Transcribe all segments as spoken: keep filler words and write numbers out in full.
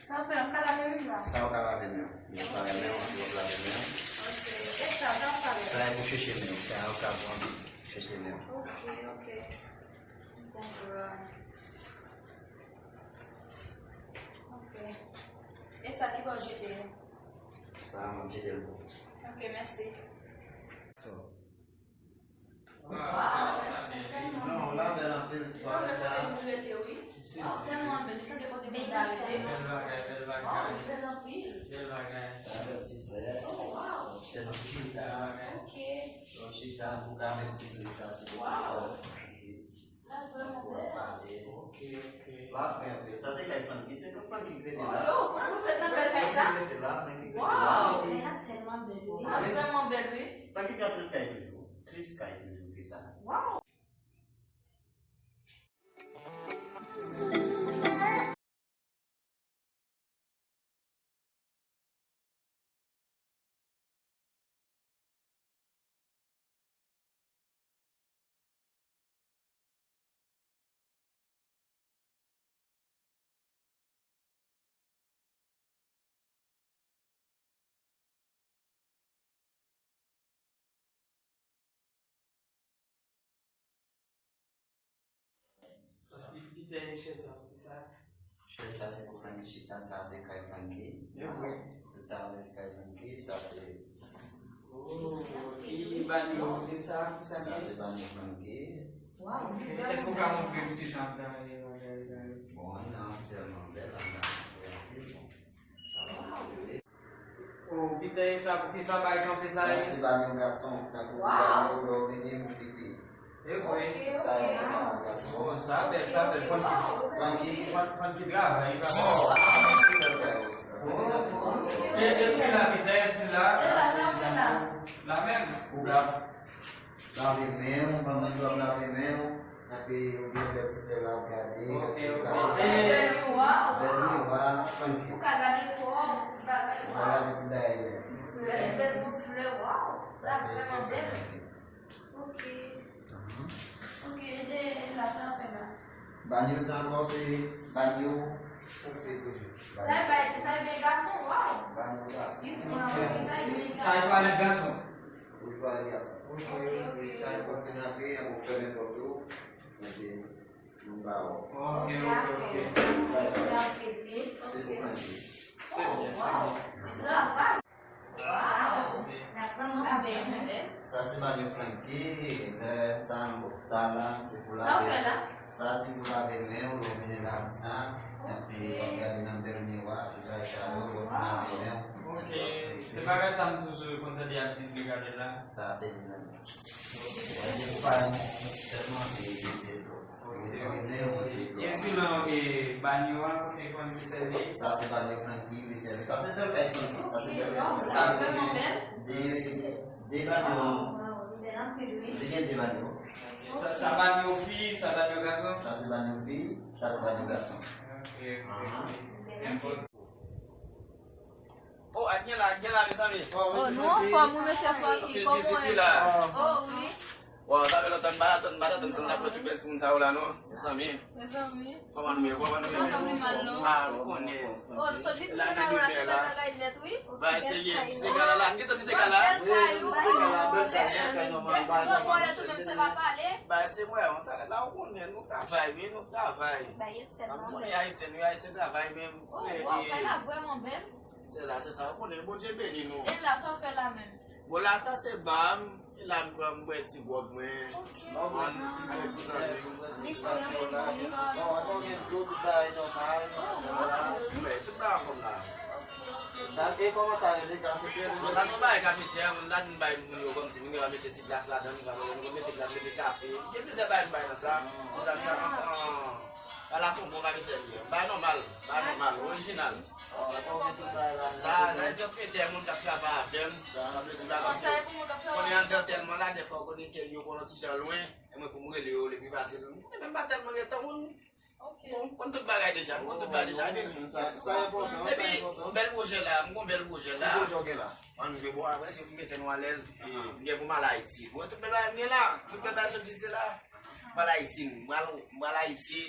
Sa w fè, m ka lave men m la? Sa w ka lave men w. Mwen pa renmen w anpil w ap lave men w. Ok. E sa, sa w ka fè? Sa e pou cheche men w. Sa w ka pran cheche men w. Ok, ok. M konprann. Ok. E sa ki bò w jete? Sa, m ap jete l pou ou. Ok, mèsi. So, Waw, sa se tèlman... Non, la bèl anpil. Li sanble kote moun rete, wi. Waw, tèlman bèl. Li sanble kote moun ta rete. Bèl bagay, bèl bagay. Waw, li bèl anpil. Bèl bagay. Sa bèl ti frè. Oh, waw. Tèlman chita. Bèl bagay. Ok. Yon chita pou ka met ti souri sa sou ou. Waw. L ap vrèman bèl. Pale. Ok, ok. La fè anpil. Sa se kay Francky. Se Francky ki rete la. Ok, oh, Francky rete nan bèl kay sa? Francky rete la, Francky rete la. Waw. Kay la tèlman bèl, wi. La vrèman bèl, wi. Francky ka pran kay toujou. Tris kay toujou ki sa. Waw. Pitè, chèz sa pou kisa? Chèz sa se pou Francky chita, sa se kay Francky. Tout sa se kay Francky, sa se... Oh, e banyo, e sa, kisa? Sa se banyo Francky. Waw, èske w ka montre m ti jan ap travay bagay sa yo? Bon, anndan an se tèlman bèl, anndan an se anpil bon. Sa va anpil. Oh, Pitè, e sa, poukisa bay kanpe sa? Sa se banyo gason, tankou pou banyo lè w vini pou pipi. E vre. Sa se banyo gason. Oh, sa bèl, sa bèl. Francky, Francky, Francky travay, li pa travay. Oh, e, e sila, Pitè, e sila. Sila, sa fè la. La menm. Ou la. Lave men w, manman di w ap lave men w, epi ou gen bèl ti flè la ap gade, ok, ok. Bèl miwa, Francky. Ou ka gade kò w, ti bagay, ou ka gade ti bagay, men. Bèl, bèl bout flè, waw. Sa se vrèman bèl. Ok. Ok, e de, e la, sa fè la. Banyo sa ankò se banyo pou fi toujou. Sa e bay, sa e bay gason, waw. Banyo gason. Li fou, sa e bay gason. Sa e twalèt gason. Pou twalèt gason. Ok, ok. Sa e pou fin antre, pou fèmen pòt ou. Epi nou ba ou. Ok, ok, ok. Se pou Francky. Se byen, se byen. Travay. Waw! Sa se banyo Francky, lè sa, sa la, se pou lave. Sa w fè la? Sa se pou lave men w, lè w vini la konsa. Epi w ap gade nan bèl miwa, bagay sa yo, lè w fin lave men w. Ok, se bagay sa m toujou konn tande ap di, gade la. Sa se li menm. Ou pa sèlman se de dlo. E sinon, e banyo a, kote Francky sèvi? Sa se banyo Francky, li sèvi. Sa se bèl kay Francky. Sa se bèl kay Francky. Sa vrèman bèl. De, de banyo. Li gen de banyo. Sa, sa banyo fi, sa banyo gason? Sa se banyo fi, sa se banyo gason. Ok, ok. Enpòtan. Oh, ak gen la, ak gen la, mezanmi. Oh, nou anfòm, wi, mesye Francky, kòman w ye? Oh, wi. Waw, sa fè lontan m pa t atann, m pa t atann sa, m t ap wè tout bèl timoun sa yo la, non, mezanmi. Mezanmi. Kòman nou ye, kòman nou ye? Nou pa janm pi mal, non. Ah, nou konnen. Oh, nou sot vizite kay ou la, se bèl bagay nèt, wi. Bagay serye, vizite kay la, la, nou gentan vizite kay la. Bèl kay ou. Bèl kay, nòmal, bagay nòmal. Bagay se mwen, on talè la, ou konnen, nou travay, wi, nou travay. N ap konnen ayisyen, wi, ayisyen travay, men Oh, waw, kay la vrèman bèl. Se la, se sa, ou konnen, Bondye beni nou. E la, sa w fè la menm? Bon, la, sa se ba m, e la m pran, m bwè ti gwòg mwen. Ok. Mwen, ti gwòg, ti zanmi. Li konnen, li konnen. Bon, nou gen dlo, tout bagay nòmal. Oh, waw. Wi, tout bagay anfòm la. Sa, e kòman sa rele, kafetyè? Bon, sa se yon bagay kafetyè, moun la, nou bay moun yo kòmsi, moun yo va mete ti glas ladan, nou va mete glas, mete kafe. Gen plizyè bagay nou bay nan sa. Moun la, sa, an, an, Ala se yon bon kafetyè li ye. Bagay nòmal, bagay nòmal, orijinal. Sa, sa e transmetè moun k ap travay avè m. Sa vle di bagay sa. Konnen anndan tèlman la, dèfwa ou konnen kè yo konn yon ti jan lwen. E mwen pou m rele yo, li pi fasil. Mwen menm pa tèlman gen tan moun. Bon, m konn tout bagay deja, m konn tout bagay deja. Epi, epi, bèl pwojè la, m gon bèl pwojè la. Ann jwe bon, apre si m mete nou alèz, m gen pou m al Ayiti. Bon, tout bèl bagay m gen la, tout bèl bagay sot vizite la. M al Ayiti, m pral, m pral Ayiti.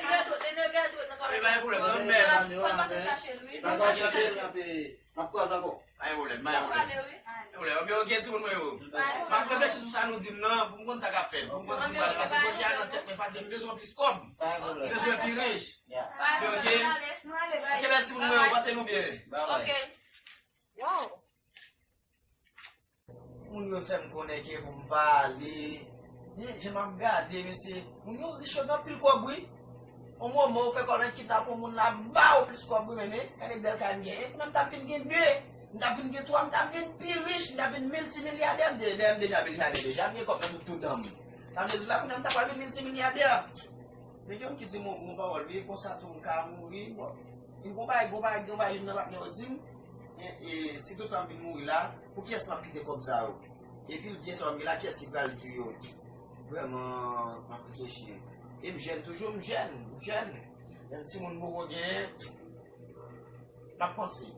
li gen dwèt, li gen dwèt nan kòlè. Ebyen, pa gen pwoblèm, non, men. Fò n pase chache l, wi. N ap pase chache l, n ap, n ap kwaze ankò. Pa gen pwoblèm, pa gen pwoblèm. Pa gen pwoblèm. Ebyen, ok, timoun mwen yo. M ap reflechi sou sa nou di m nan, pou m konn sa k ap fèt. Pou m konn si m pral pase pwojè a nan tèt mwen, Fatima, m bezwen plis kòb. M bezwen pi rich. Ebyen, ok. Ok, bèl timoun mwen yo, pote nou byen. Ok. Moun yo fè m konnen ke pou m pale. Men, jan m ap gade, mesye, moun yo rich, yo gen anpil kòb, wi. On moman, ou fè kòb nan kidnap yon moun la, ba ou plis kòb, wi, men, men, gade bèl kay m genyen. Kounye a m t ap vin gen de, m t ap vin gen twa, m t ap vin pi rich, m t ap vin miltimilyadè. M de-, lè m deja milyadè deja, m gen kòb nan tout, tout dan m. Sa vle di la, kounye a m ta pral vin miltimilyadè. Men gen yon ki di m yon bon pawòl, wi, konsa tou m ka mouri. Bon, yon bon bagay, bon bagay, bon bagay, youn nan patnè yo di m, e, e, si toutfwa m vin mouri la, pou kiyès m ap kite kòb sa yo? Epi l byen sa m gen la, kiyès ki pral jwi yo? Vrèman, m ap reflechi. E m jèn toujou, m jèn, m jèn. Menm timoun m poko genyen, m ap panse.